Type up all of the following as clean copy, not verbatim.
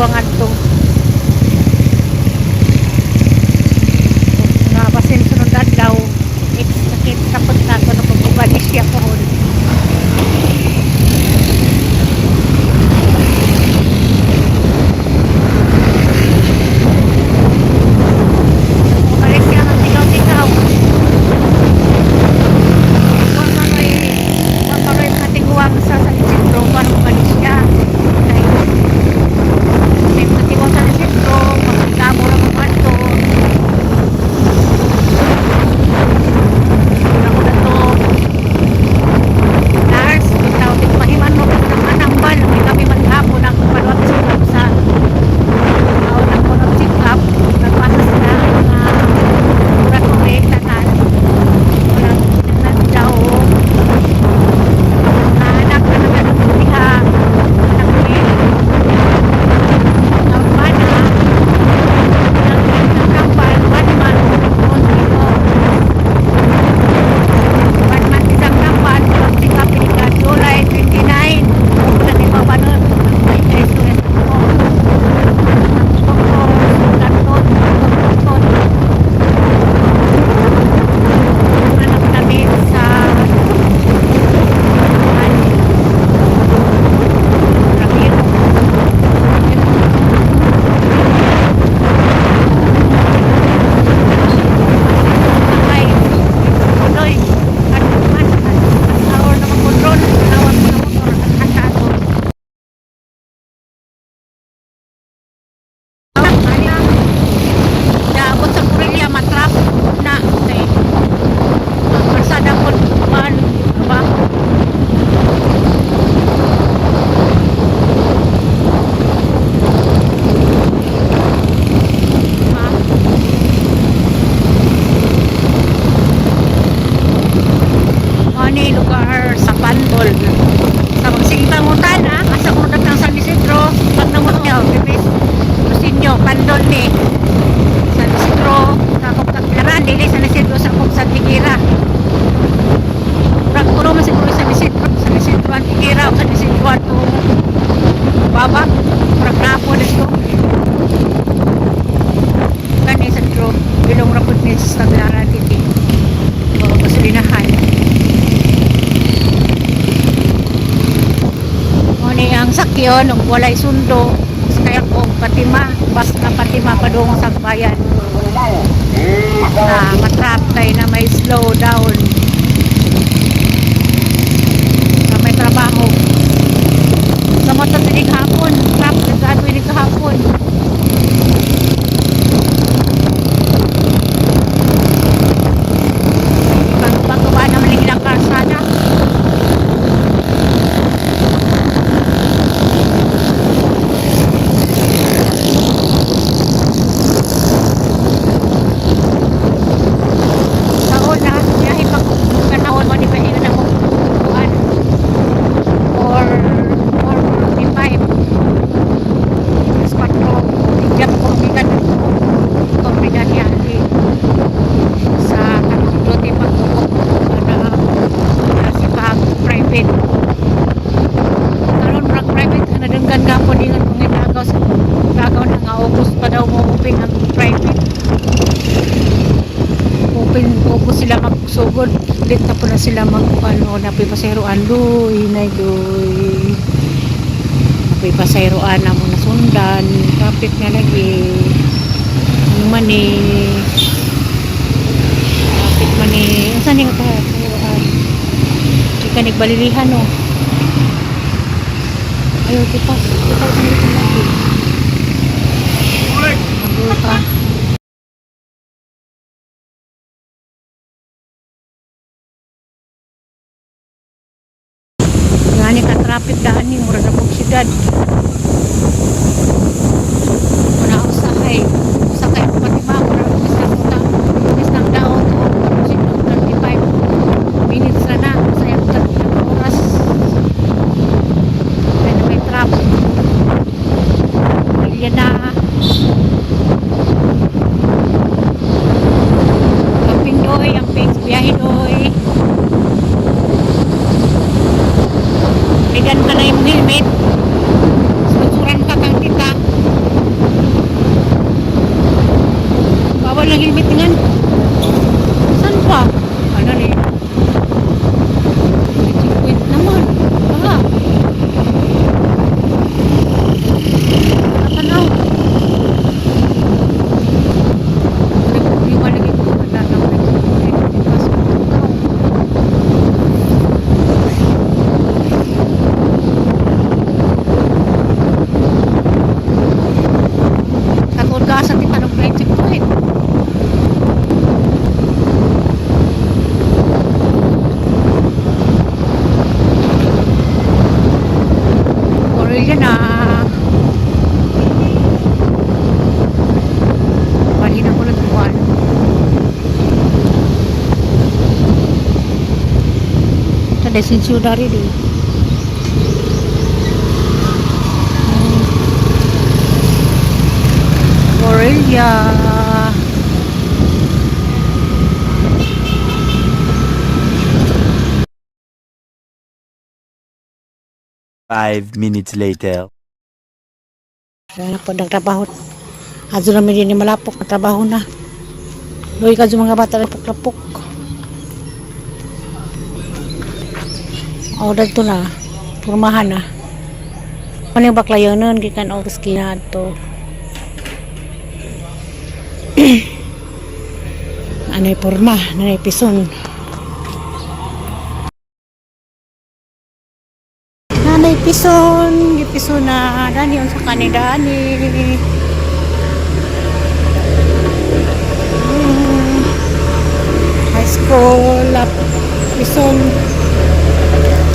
Tiguang adto. Nga basin sunod adlaw, sakit sa punta ko no pag siya pohon. Balik siya ng tigaw-tigaw. Wa pa may mga tiguang sa San Isidro para mabalik siya. Dahil may mga tiguang sa San Isidro, pagkamo na mga ato. Ako na to. Lars, bitaw di ko mahiman mo ng anambal. May kami maghapon ang paluwag sa sa taon ng kono check up. Nagpasa sila ang mga laboratory tanan. Walang nagdaw. Anak na naman ang diha. Anak ni. Ang bana. Nagtampal, 1 month. 1 month isang tampal. Check up ka July 29. Sa di pa ba nun? May SOS ako. Doktor, kanton, doktor, anak namin sa ano, Ramiro. Ay, Punoy, at man, at hour na mag-control, tawag ko na motor, at hatato. Daabot sa Purilla, matraffic na. Kay, ang kalsada ko, kuan, ba? Ma? Ani lugar sa Pandol. Sa magsige pangutana, asa ko datang San Isidro, pag nangutyaw, bibis, Lusinyo, Pandol ni. San Isidro, sa Tagbilaran, dili San Isidro sa kong sa Tigira. Murag tulo man siguro San Isidro ang Tigira o San Isidro atong Baba, murag napo dito. Kani San Isidro, bilong ra pud ni sa Tagbilaran City. O gasolinahan. Mo ni ang sakyon ug walay sundo, sakay ko Fatima, bus na Fatima padung sa bayan. Na matrap kay na may slow down. Na may trabaho. Sa motor din hapon, trap nagkaadto ini kahapon. Pagpagawa naman ng ilang kalsada. Sa una, biyahe pa kanahon mo di ba ingon ako kuan or 4:45, alas 4, bigyan ko gikan Torregan di sa kanang duty pagtukok na si pag private karon, murag private nadunggan gapon ingon kung inagaw sa gagaw na nga August pa daw mo open ang private, open August sila magsugod, late na po na sila mag ano na pasero andoy nay doy napoy pasero ana mo nasundan traffic na lagi, ano man eh, traffic man eh, unsa ni nga paseroan? Di ka nagbalilihan, no? Ayaw tipas tipas nito lagi. Magulo ka. Ngani ka traffic daan ni mura na pug syudad. Wala ako sakay. Sakay ko pati ba mura na isang uta. Isang daot o 35 minutes na na sa iyang oras. Kaya na may traffic. Pilya na. Amping doy, amping biyahe doy. Bigan ka na yung helmet. Sponsoran ka kang tita. Lisensyo dari di. Morelia. 5 minutes later. Wala na po nagtrabaho. Adto namin din ni malapok na trabaho na. Luwi ka mga bata lapok-lapok. O, dito na. Purmahan na. Ano yung baklayonon? Gikan og skina to. Ano yung purma? Ano yung pison? Nanay pison, gipison na dani unsa kanila ani. High school lap pison.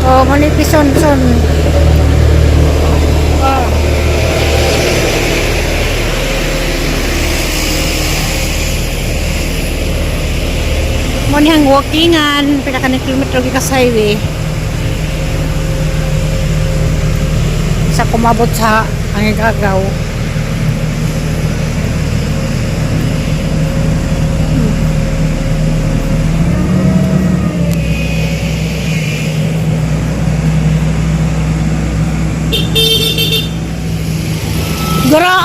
Oh, mo ni pison son. Oh. Mo ni ang walkingan, pila ka ni kilometro gikas highway. Sa kumabot sa Angigagaw. Goro!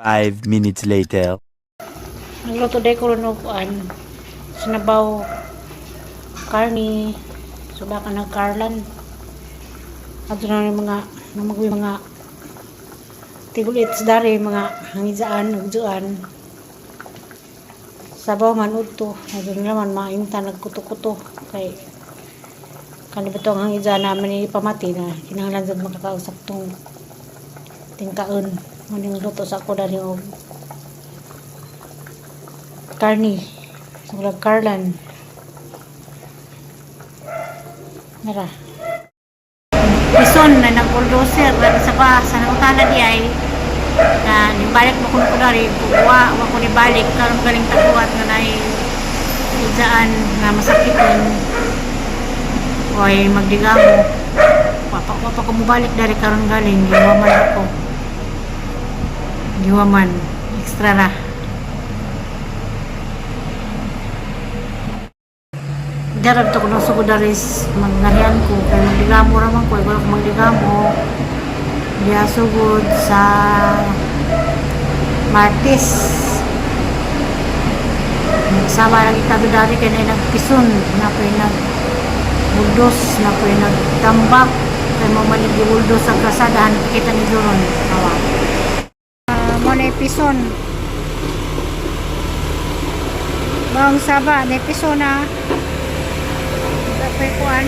5 minutes later. Nagluto day ko rin og kuan. Sinabaw karni. Suba ka ng karlan. Ato na yung mga namagwi mga tigulits dari mga hangizaan ugjuan. Sabaw man udto. Ato na naman mainta nagkuto-kuto kay kani ba tong hangizaan namin ni pamati na kinahanglan sad makakausap tong tingkaon. Maning luto sa ako dali og karni. Sulag karlan. Nara. Pison na nag-bulldozer na sa pa sa nangutana di ay na nibalik mo kuno ko dari wa wa ko nibalik karon galing taguat nga nay idaan nga masakiton oy magdigamo wa pa ko mobalik dari karon galing giwaman ako, giwaman extra ra. Darag to kuno sugod dari magnarian ko kay magdigamo ra man ko, wala ko magdigamo diya sugod sa Martes. Sama lagi kami dari kay na nagpison na po nag buldos na po nagtambak kay mo man buldos ang kasadahan kita ni Doron awa mo na pison bang saba na pison na Dapat kuan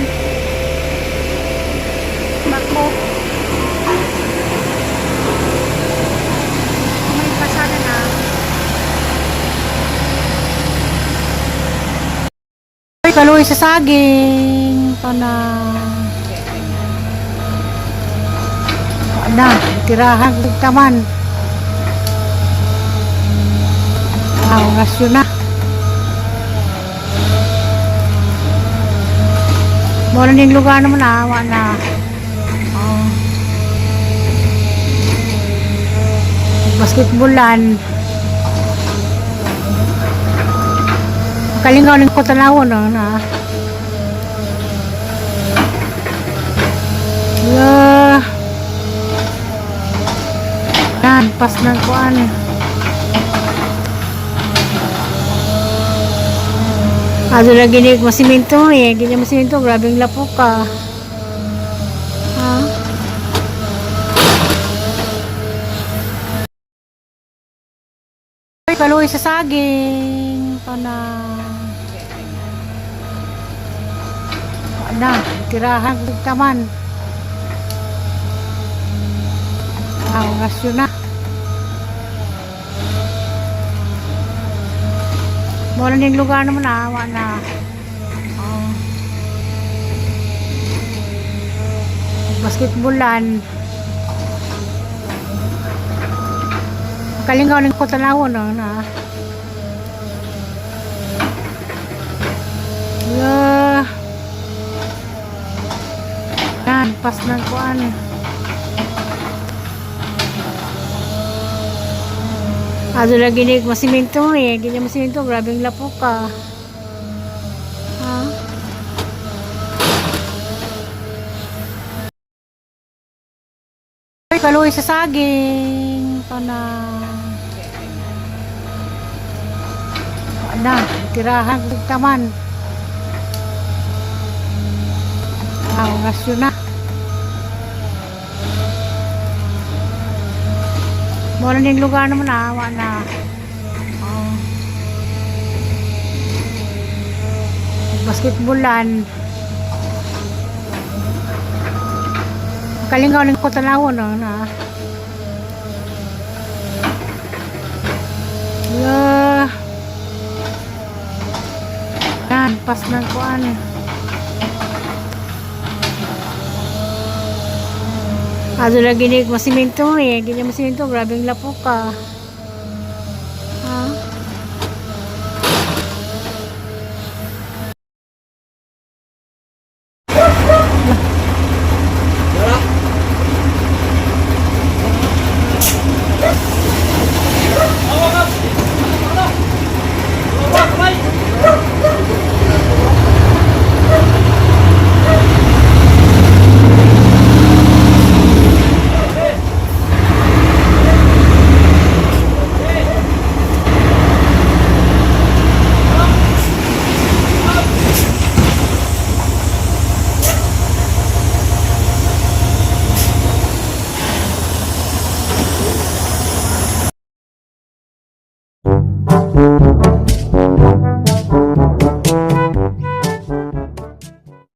bako may pasada na. Ay, kaloy sa saging pana na tirahan taman ah rasyon na. Wala ning lugar naman ah, wala. Oh. Basketballan. Kalingaw ning ko tanawon no, na. Yeah. Yan, pas ng kuan. Ato na gini masiminto eh. Gini masiminto, grabeng lapok ka. Ha? Ay, kaloy sa saging. Pana. Na, tirahan taman. Ah, rasyon na. Wala ning lugar naman ah, wala. Oh. Basketballan. Kalingaw ng ko tanawon no na. Yeah. Yan, pas ng kuan. Ato lagi ni masiminto eh. Di niya masiminto, grabeng lapok ka. Ha? Ay, kaluoy sa saging. Pana. Na, tirahan taman. Ah, orasyon na. Mura ning lugar naman ah, wa na. Oh. Basketballan. Kalingaw ng ko tanawon no na. Yeah. Yan, pas ng kuan. Ato lagi ni masiminto eh. Di niya masiminto, grabeng lapok ka.